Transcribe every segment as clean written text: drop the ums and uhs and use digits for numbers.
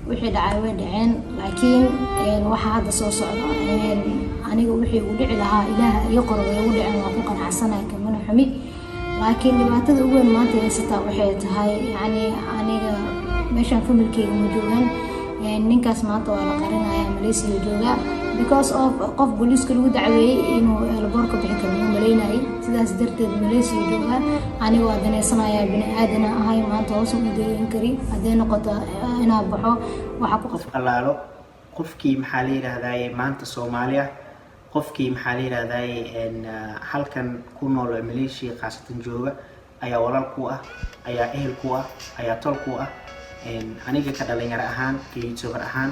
Wixii dhacay way dhaceen, laakiin waxa hadda soo socda, aniga wixii ugu dhici lahaa Ilaaha iyo qoro way ugu dhaceen, waa ku qanacsanahay, kamana xumi. Laakiin dhibaatada ugu weyn maanta haysataa waxay tahay, yacni, aniga meeshaan familkeyga ma joogaan. Ninkaas maanta waa la qarinayaa, Malaysia joogaa, because of qof booliiska lagu dacweeyey inuu airport-ka bixi karo ma malaynayay. Sidaas darteed Malaysia joogaa. Aniga waa danaysanayaa, bini aadana ahay, maanta hoos uma deegan kari. Hadday noqoto inaa baxo, waxa ku Qof allaalo qofkii, maxaa la yidhahdaaye, maanta Soomaali ah, qofkii, maxaa la yidhahdaaye, halkan ku nool oo Malaysia khaasatan jooga ayaa walaal ku ah, ayaa ehel ku ah, ayaa tol ku ah. Aniga ka dhalinyaro ahaan, ka YouTuber ahaan,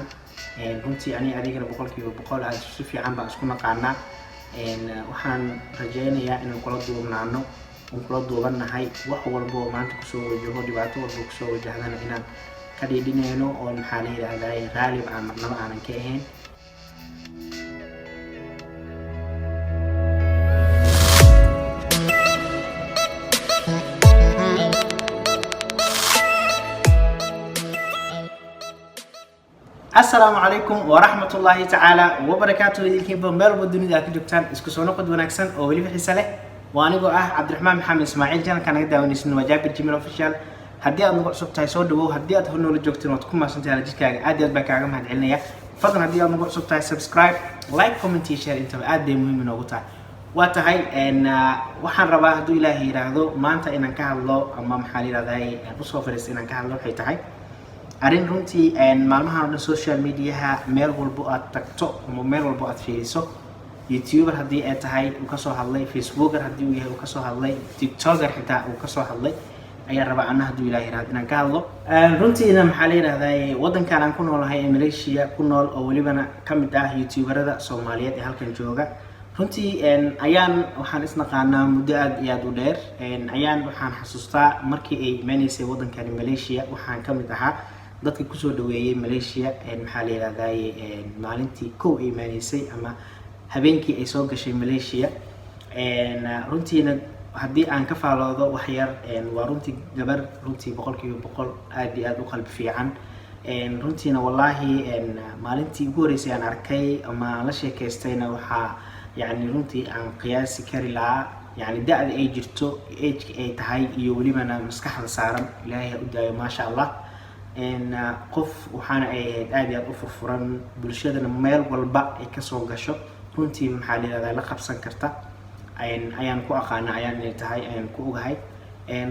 runtii ani adigana 100% aan si fiican baan isku naqaanaa. Waxaan rajaynayaa inaan kula duubnaano, un kula duubannahay wax walba oo maanta kusoo wajaho, dhibaato walba kusoo wajahdana inaan ka dhiidhinayno oo, maxaa la yidhaahdaa, raalib aan marnaba aanan ka ahayn. Asalaamu calaykum waraxmatullaahi tacaala wabarakaatuh. Idinkiinba meel walba dunida aad ka joogtaan, isku soo noqod wanaagsan oo weliba xiise leh. Waa anigoo ah Cabdiraxmaan Maxamed Ismaaciil. Channel-ka naga daawanaysin waa Jaabir Jimil Official. Haddii aad nagu cusub tahay, soo dhawow. Haddii aad hor noola joogteen, waad ku mahadsantahay jidkaaga, aad iyo aad baan kaaga mahad celinaya. Fadlan, haddii aad nagu cusub tahay, subscribe, like, comment iyo share intaba aad bay muhiim inoogu tahay. Waa tahay, waxaan rabaa, hadduu Ilaahay yidhaahdo, maanta inaan ka hadlo ama, maxaa la yidhahdaa, usoo fadhiista inaan ka hadlo waxay tahay arrin runtii maalmahan oo dhan social media-ha meel walbo aad tagto ama meel walbo aad fiiriso, YouTuber haddii ay tahay uu kasoo hadlay, Facebooker haddii uu yahay uu kasoo hadlay, TikToker xitaa uu kasoo hadlay, ayaan rabaa anna, hadduu Ilaah yiraahdo, inaan ka hadlo. Runtiina, maxaa la yidhahdaa, waddankan aan ku noolahay ee Malaysia ku nool oo welibana ka mid ah YouTuberada Soomaaliyeed ee halkan jooga. Runtii ayaan waxaan isnaqaanaa muddo aad iyo aad u dheer. Ayaan waxaan xasuustaa markii ay imaaneysay waddankani Malaysia, waxaan ka mid ahaa dadka kusoo dhaweeyey Malaysia. Maxaa la yidhahdaye, maalintii kow ay imaaneysay ama habeenkii ay soo gashay Malaysia. Runtiina haddii aan ka faaloodo wax yar, waa runtii gabar runtii 100% aad iyo aad u qalbi fiican. Runtiina, wallaahi, maalintii ugu horreysay aan arkay ama aan la sheekaystayna, waxaa yacni runtii aan qiyaasi kari lahaa, yacni, da-da ay jirto, age-ka ay tahay iyo welibana maskaxda saaran. Ilaahay ha u daayo, maasha Allah. Qof waxaana ay ahayd aad iyo aad u furfuran, bulshadana meel walba ay kasoo gasho runtii, maxaa la yihahdaa, la qabsan karta ayaan ku aqaana, ayaan inay tahay ayaan ku ogahay.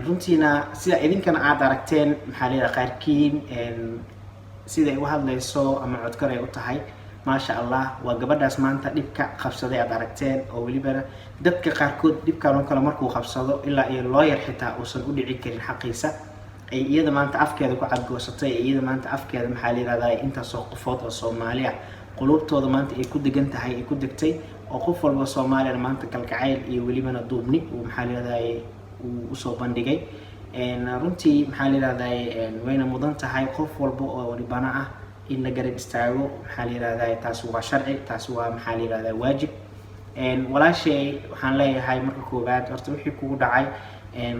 Runtiina sida idinkana aad aragteen, maxaa la yidhahdaa, qaarkiin siday u hadlayso ama codkar ay u tahay, maasha Allah. Waa gabadhaas maanta dhibka qabsaday aad aragteen, oo welibana dadka qaarkood dhibkan oo kale markuu qabsado ilaa iyo lawyer xitaa uusan u dhici karin xaqiisa, ay iyada maanta afkeeda ku cadgoosatay, ay iyada maanta afkeeda, maxaa la yihahdaa, intaasoo qofood oo Soomaali ah qulubtooda maanta ay ku degan tahay, ay ku degtay, oo qof walba Soomaaliyana maanta kalgacayl iyo welibana duubni uu, maxaa la yihahdaa, uu usoo bandhigay. Runtii, maxaa la yihahdaa, wayna mudan tahay qof walba oo dhibano ah in la garab istaago. Maxaa la yihahdaa, taasi waa sharci, taasi waa, maxaa la yihahdaa, waajib. Walaashay, waxaan leeyahay marka koowaad, horta wixii kugu dhacay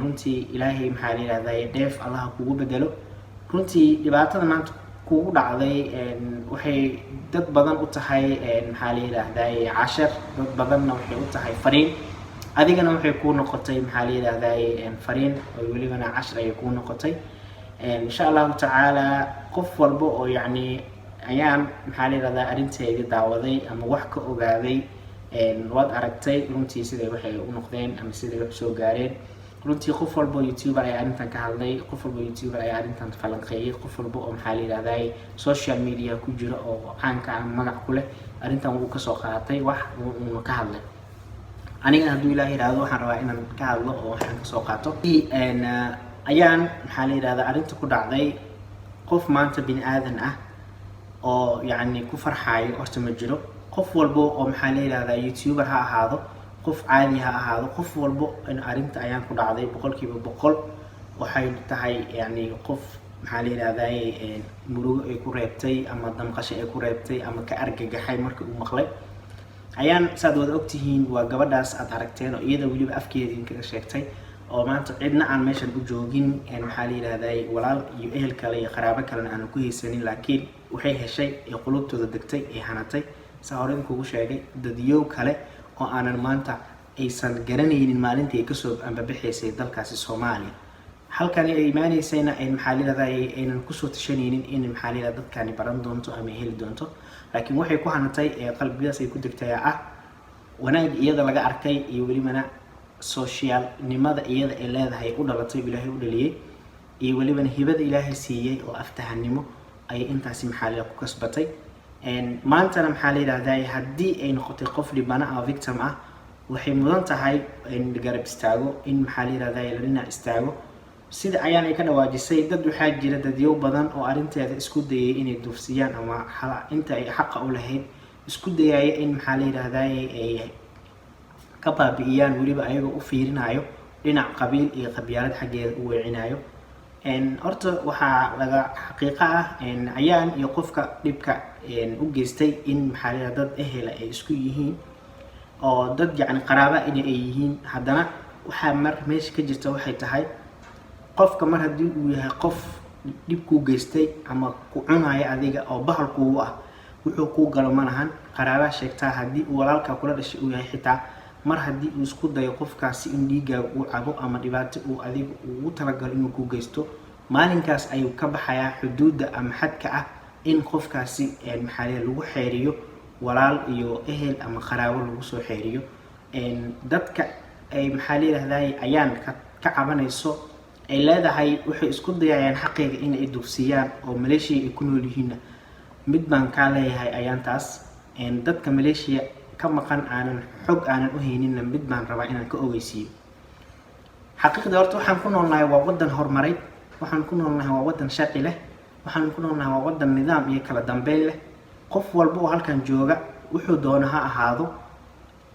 runtii Ilaahay, maxaa la yihahdaa, dheef Allaha kugu bedelo. Runtii dhibaatada maanta kugu dhacday waxay dad badan u tahay, maxaa la yidhaahdaa, cashar, dad badanna waxay u tahay fariin, adigana waxay kuu noqotay, maxaa la yidhaahdaa, fariin oo welibana cashar ayay kuu noqotay. Insha Allahu tacaala, qof walba oo yacni ayaan, maxaa la yidhahdaa, arrinteedii daawaday ama wax ka ogaaday, waad aragtay runtii siday waxay u noqdeen ama siday wax soo gaareen. Runtii qof walba oo YouTuber ayaa arrintan ka hadlay, qof walba oo YouTuber ayaa arrintan falanqeeyay, qof walba oo, maxaa la yidhahdaa, social media ku jira oo caanka ah, magac ku leh, arrintan wuu kasoo qaatay wax, uuna ka hadlay. Anigana, hadduu Ilaah yidhaahdo, waxaan rabaa inaan ka hadlo oo waxaan kasoo qaato. Ayaan, maxaa la yidhahdaa, arrinta ku dhacday, qof maanta bini aadan ah oo yacni ku farxaayo horta ma jiro. Qof walbo oo, maxaa la yidhahdaa, YouTuber ha ahaado, qof caadi ha ahaado, qof walbo in arrinta ayaan ku dhacday 100% waxay tahay, yacni, qof, maxaa la yidhahdaa, murugo ay ku reebtay ama damqasho ay ku reebtay ama ka argagaxay markii uu maqlay. Ayaan, saad wada ogtihiin, waa gabadhaas aad aragteen oo iyada weliba afkeeda idinkaga sheegtay oo Oo maanta cidna aan meeshan u joogin, maxaa la yidhahday, walaal iyo ehel kale iyo qaraabo kalena aanan ku haysanin, laakiin waxay heshay ee qulubtooda degtay ee hanatay, saa hore idinkugu sheegay, dadyow kale oo aanan maanta aysan garanaynin maalintii ay kasoo ambabixaysay dalkaasi Soomaaliya. Halkani ay imaanaysayna ay, maxaa la yidhahday, aynan kusoo tashanaynin in, maxaa la yidhahda, dadkani baran doonto ama heli doonto, laakiin waxay ku hanatay ee qalbigadaas ay ku degtay ah wanaag iyada laga arkay iyo welibana socialnimada iyada ay leedahay, u dhalatay, Ilaahay u dhaliyey, iyo welibana hibada Ilaahay siiyey oo aftahanimo ayay intaasi, maxaa la ku kasbatay. Maantana, maxaa la yidhahdaa, haddii ay noqotay qof dhibana ah, victim ah, waxay mudan tahay in garab istaago, in, maxaa la yidhahdaa, la dhinac istaago. Sida ayaan ay ka dhawaajisay, dad waxaa jira, dadyow badan oo arrinteeda isku dayay inay duufsiyaan ama inta ay xaqa u lahayd isku dayaya in, maxaa la yidhahdaa, ay ka baabi'iyaan, weliba ayagoo u fiirinayo dhinac qabiil iyo qabyaalad xaggeeda u weecinayo. Horta waxaa laga xaqiiqo ah Ayaan iyo qofka dhibka u geystay in, maxaa la yidhahdaa, dad ehela ay isku yihiin oo dad yacni qaraaba in ay yihiin. Haddana waxaa mar meesha ka jirta waxay tahay, qofka mar haddii uu yahay qof dhib kuu geystay ama ku cunaya adiga oo bahal kugu ah, wuxuu kuu galo ma lahan qaraabaa sheegtaa. Haddii uu walaalkaa kula dhashay uu yahay xitaa, mar haddii uu isku dayo qofkaasi in dhiiggaaga uu cabo ama dhibaato uu adiga ugu talagalo inuu ku geysto, maalinkaas ayuu ka baxayaa xuduudda ama xadka ah in qofkaasi, maxaa la, lagu xeeriyo walaal iyo ehel ama qaraabo lagu soo xeeriyo. Dadka ay, maxaa la yidhahday, Ayaan ka cabanayso ay leedahay waxay isku dayayaan xaqeyga in ay duufsiyaan oo Maleeshiya ay ku nool yihiinna, mid baan kaa leeyahay Ayaantaas. Dadka Maleeshiya ka maqan aanan xog aanan u hayninna, mid baan rabaa inaan ka ogeysiiyo xaqiiqda. Horta waxaan ku noolnahay waa wadan horumaray, waxaan ku noolnahay waa wadan sharci leh, waxaan ku noolnahay waa wadan nidaam iyo kala dambeyn leh. Qof walba oo halkan jooga, wuxuu doono ha ahaado,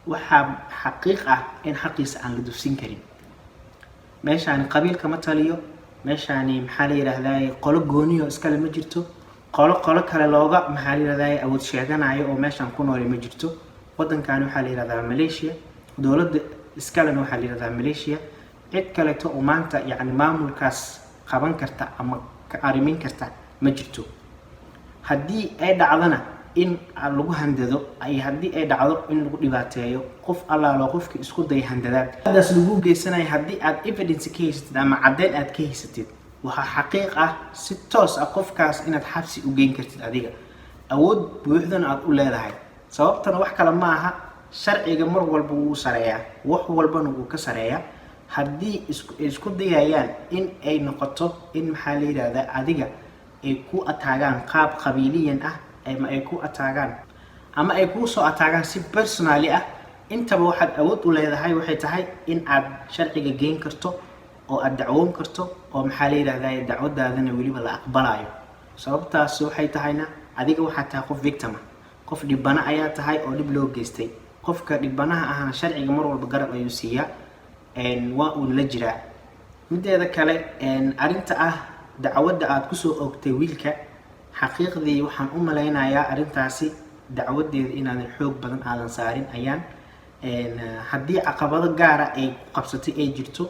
waxaa xaqiiq ah in xaqiisa aan la dufsin karin. Meeshaani qabiil kama taliyo, meeshaani, maxaa la yidhaahdaa, qolo gooniyo iskale ma jirto, qolo qolo kale looga, maxaa la yidhahdaa, awood sheeganayo oo meeshaan ku noolay ma jirto. Wadankaani waxaa la yidhahdaa Malaysia, dowladda iskalena waxaa la yidhahdaa Malaysia. Cid kaleeto oo maanta yacni maamulkaas qaban karta ama ka arrimin karta ma jirto. Haddii ay dhacdana in lagu handado ay, haddii ay dhacdo in lagu dhibaateeyo qof allaalo qofkii isku daya handadaad hadaas lagu geysanayo, haddii aad evidence ka haysatid ama caddeyn aad ka haysatid, waxaa xaqiiq ah si toos ah qofkaas inaad xabsi u geyn kartid, adiga awood buuxdana aad u leedahay. Sababtana wax kale ma aha, sharciga mar walba wuu sareeyaa, wax walbana wuu ka sareeyaa. Haddii isku dayayaan in ay noqoto in, maxaa la yidhahdaa, adiga ay ku ataagaan qaab qabiiliyan ah ama ay ku ataagaan ama ay kuu soo ataagaan si personally ah, intaba waxaad awood u leedahay waxay tahay in aad sharciga geyn karto oo aad dacwoon karto oo, maxaa la yidhahdaa, dacwadaadana weliba la aqbalayo. Sababtaas waxay tahayna, adiga waxaad tahay qof victim ah, qof dhibana ayaa tahay oo dhib loo geystay. Qofka dhibanaha ahna sharciga mar walba garab ayuu siiyaa, waa uun la jiraa. Mideeda kale, arrinta ah dacwadda aad kusoo oogtay wiilka, xaqiiqdii waxaan u malaynayaa arrintaasi dacwadeeda inaadan xoog badan aadan saarin Ayaan. Haddii caqabado gaara ay ku qabsatay ay jirto,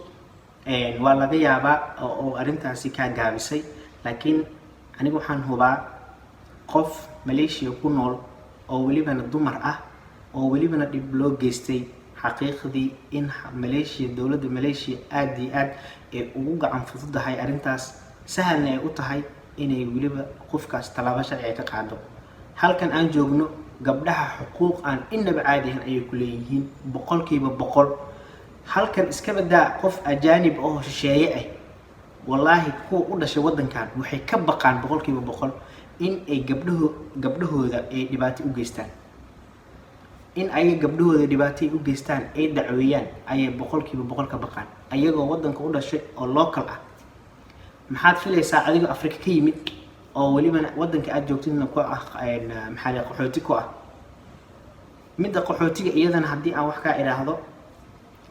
waa laga yaabaa oo arrintaasi kaa gaabisay, laakiin aniga waxaan hubaa qof Malaysia ku nool oo welibana dumar ah oo welibana dhib loo geystay, xaqiiqdii in Malaysia, dowladda Malaysia, aada iyo aad ay ugu gacan fududahay arrintaas, sahalna ay u tahay inay weliba qofkaas tallaabo sharci ay ka qaado. Halkan aan joogno gabdhaha xuquuq aan inaba caadi ahayn ayay ku leeyihiin, 100%. Halkan iska badaa qof ajaanib oo shisheeye ah, wallaahi kuwa u dhashay waddankan waxay ka baqaan 100% in ay gabdhahooda ay dhibaato u geystaan. In ayaga gabdhahooda dhibaato ay u geystaan, ay dacweeyaan, ayay 100% ka baqaan, ayagoo waddanka u dhashay oo local ah. Maxaad filaysaa adigoo Afrika ka yimid oo welibana waddanka aada joogtidna ku ah, maxaa la, qaxooti ku ah? Midda qaxootiga iyadana haddii aan wax kaa idhaahdo,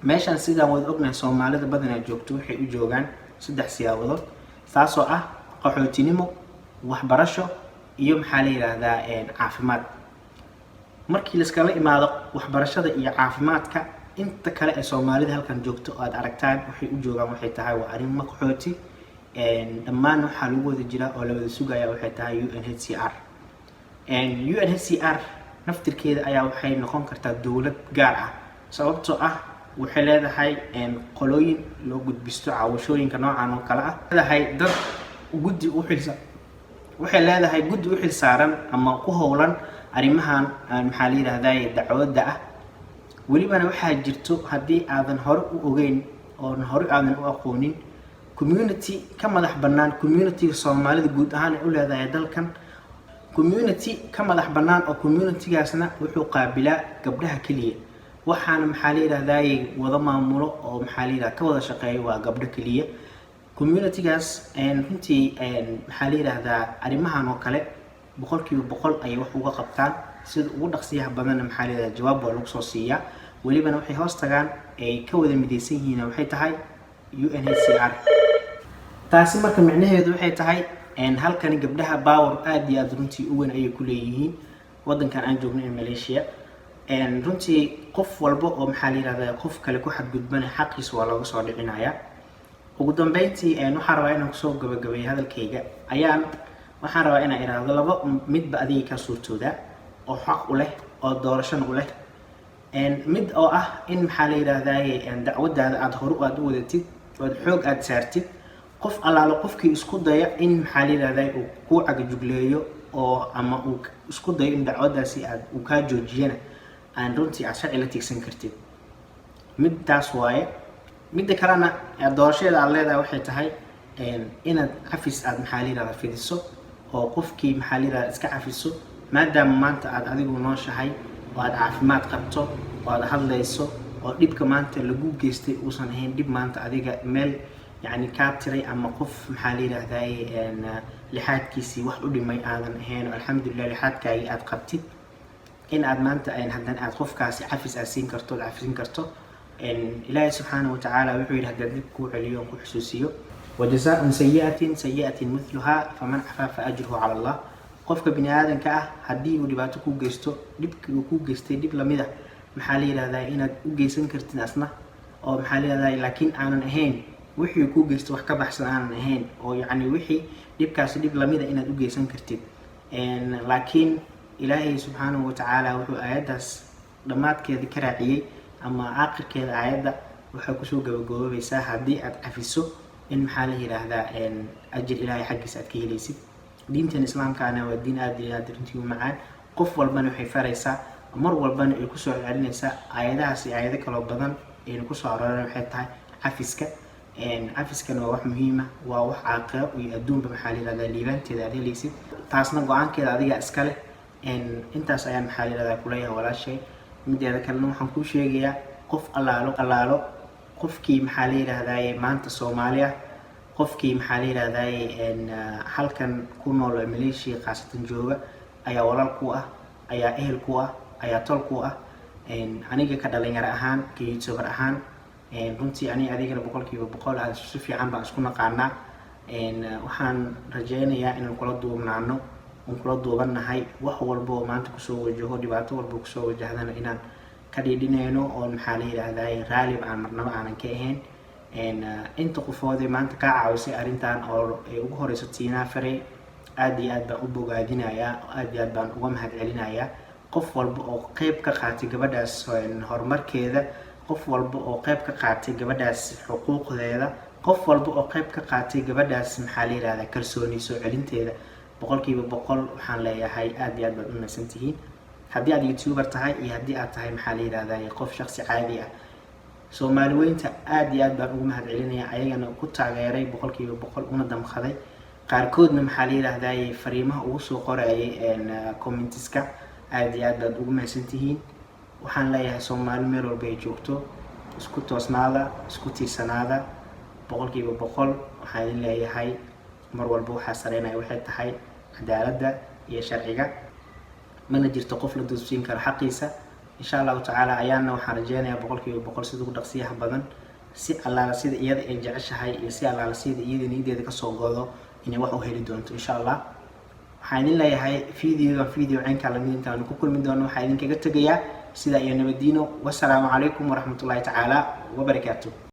meeshaan sidaan wada ognahay Soomaalida badanaa joogto waxay u joogaan saddex siyaabadood, taasoo ah qaxootinimo, waxbarasho iyo, maxaa la yidhaahdaa, caafimaad. Markii laiskala imaado waxbarashada iyo caafimaadka Inta kale ee Soomaalida halkan joogto oo aad aragtaan waxay u joogaan waxay tahay waa arrimo qaxooti. Dhammaan waxaa lagu wada jiraa oo la wada sugaya waxay tahay UNHCR. UNHCR naftirkeeda ayaa waxay noqon kartaa dowlad gaar ah, sababtoo ah waxay leedahay qolooyin loo gudbisto caawashooyinka noocan oo kale ah, leedahay dad guddi u xilsa, waxay leedahay guddi u xil saaran ama ku howlan arrimahan, maxaa la yidhahdaa, dacwadda ah. Welibana waxaa jirto, haddii aadan hore u ogeyn oon hore aadan u aqoonin, community ka madax bannaan community-ga Soomaalida guud ahaan ay u leedahay dalkan, community ka madax bannaan oo community-gaasna wuxuu qaabilaa gabdhaha keliya. Waxaana, maxaa la yidhahdaye, wada maamulo oo, maxaa la yidhahda, ka wada shaqeeya waa gabdho keliya. Community-gaas runtii, maxaa la yidhahdaa, arrimahan oo kale 100% ayay wax uga qabtaan. Sida ugu dhaqsiyaha badanna, maxaa la yidhahdaa, jawaab waa lagu soo siiyaa. Welibana waxay hoos tagaan ay ka wada midaysan yihiin waxay tahay UNHCR. Taasi marka micnaheedu waxay tahay halkani gabdhaha power aada iyo aada runtii u weyn ayay ku leeyihiin waddankan aan joogno ee Malaysia. Runtii qof walba oo, maxaa la yidhahdaa, qof kale ku xadgudbana xaqiisa waa looga soo dhicinayaa. Ugu dambeyntii waxaan rabaa inaan kusoo gabagabeeyo hadalkayga. Ayaan waxaan rabaa inaan idhaahdo laba midba adiga kaa suurtooda oo xaq u leh oo doorashana u leh. Mid oo ah in, maxaa la yidhahdaaye, dacwadaada aada hore aada u wadatid ood xoog aada saartid. Qof allaalo qofkii isku daya in, maxaa la yidhahdaye, uu kuu cagajugleeyo oo ama uu isku dayo in dacwadaasi aad uu kaa joojiyana, aan runtii aad sharci la tiigsan kartid. Midtaas waaye. Midda kalena doorashadeeda aad leedahay waxay tahay inaad cafis aad, maxaa la yidhahdaa, fidiso oo qofkii, maxaa la yidhahdaa, iska cafiso, maadaama maanta aad adigu nooshahay oo aad caafimaad qabto oo aad hadlayso oo dhibka maanta lagu geystay uusan ahayn dhib maanta adiga meel yacni kaa tiray ama qof, maxaa la yidhahdaye, lixaadkiisii wax u dhimay aadan ahayn oo alxamdulilah lixaadkaagii aad qabtid, in aad maanta haddana aad qofkaasi cafis aad siin karto, aad cafisin karto. Ilaahay subxaanahu watacaala wuxuu yidhi, haddaan dib kuu celiyo oon ku xusuusiyo: وجزاء سيئة سيئة مثلها فمن عفا فأجره على الله. Qofka bini aadanka ah haddii uu dhibaato ku geysto, dhibkii uu ku geystay dhib lamid ah, maxaa la yidhahdaa, inaad u geysan kartid asna oo, maxaa la yidhahdaa, laakiin aanan ahayn wixii kuu geysto wax ka baxsan aanan ahayn, oo yacni wixii dhibkaasi dhib lamida inaad u geysan kartid. Laakiin Ilaahay subxaanahu watacaala wuxuu aayaddaas dhammaadkeeda ka raaciyey ama aakhirkeeda aayadda waxay kusoo gabagaboobaysaa haddii aad cafiso in, maxaa la yidhaahdaa, ajir Ilaahay xaggiisa aad ka helaysid. Diintan Islaamkaana waa diin aada iyo aada runtii u macaan. Qof walbana waxay faraysaa, mar walbana ay kusoo celinaysaa aayadahaas iyo aayado kaloo badan aynu kusoo arooran waxay tahay cafiska. Cafiskana waa wax muhiima, waa wax caaqiro iyo adduunba, maxaa la yidhahdaa, liibaanteeda aad helaysid. Taasna go-aankeeda adiga iska leh. Intaas ayaan, maxaa la yidhahdaa, kuleeyahay walaashay. Mideeda kalena waxaan kuu sheegayaa qof allaalo allaalo qofkii, maxaa la yidhahdaaye, maanta Soomaali ah, qofkii, maxaa la yidhahdaaye, halkan ku nool oo Malaysia khaasatan jooga ayaa walaal ku ah, ayaa ehel ku ah, ayaa tol ku ah. Aniga ka dhalinyaro ahaan, ka YouTuber ahaan, runtii aniga adigana 100% aan si fiican baan isku naqaanaa. Waxaan rajeynayaa inaan kula duubnaano oon kula duubannahay wax walba oo maanta kusoo wajaho, dhibaato walba kusoo wajahdana inaan ka dhiidhinayno oon, maxaa la yidhaahdaye, raalib aan marnaba aanan ka ahayn. Inta qofoodee maanta kaa caawisay arrintan oo ay ugu horeyso Tiinaa Farey, aad iyo aad baan u bogaadinayaa, aad iyo aad baan uga mahad celinayaa. Qof walba oo qeyb ka qaatay gabadhaas horumarkeeda, qof walba oo qeyb ka qaatay gabadhaas xuquuqdeeda, qof walba oo qeyb ka qaatay gabadhaas, maxaa la yidhahdaa, kalsooni soo celinteeda, 100% waxaan leeyahay aad iyo aad baad u mahadsan tihiin. Haddii aad YouTuber tahay iyo haddii aad tahay, maxaa la yidhahdaa, qof shaksi caadi ah, Soomaali weynta aad iyo aad baan ugu mahad celinaya, ayagana ku taageeray 100% una damqaday. Qaarkoodna, maxaa la yidhahdaye, fariimaha ugu soo qorayay comments-ka, aad iyo aad baad ugu mahadsan tihiin. Waxaan leeyahay Soomaali meel walba ay joogto, isku toosnaada, isku tiirsanaada 100%. Waxaan idin leeyahay mar walba waxaa sareynaya waxay tahay cadaaladda iyo sharciga. Mana jirto qof la duudsiin karo xaqiisa. Insha Allahu tacaala ayaana waxaan rajeynayaa 100% sida ugu dhaqsiyaha badan, si allaala sida iyada ay jeceshahay iyo si allaala sida iyada niyadeeda kasoo godo inay wax u heli doonto, insha Allah. Waxaan idin leeyahay video-gan video caynkaa lamid intaanu ku kulmi doono, waxaa idinkaga tegayaa. Sidaa iyo nabadiino. Wasalaamu calaykum waraxmatullaahi tacaala wabarakaatu.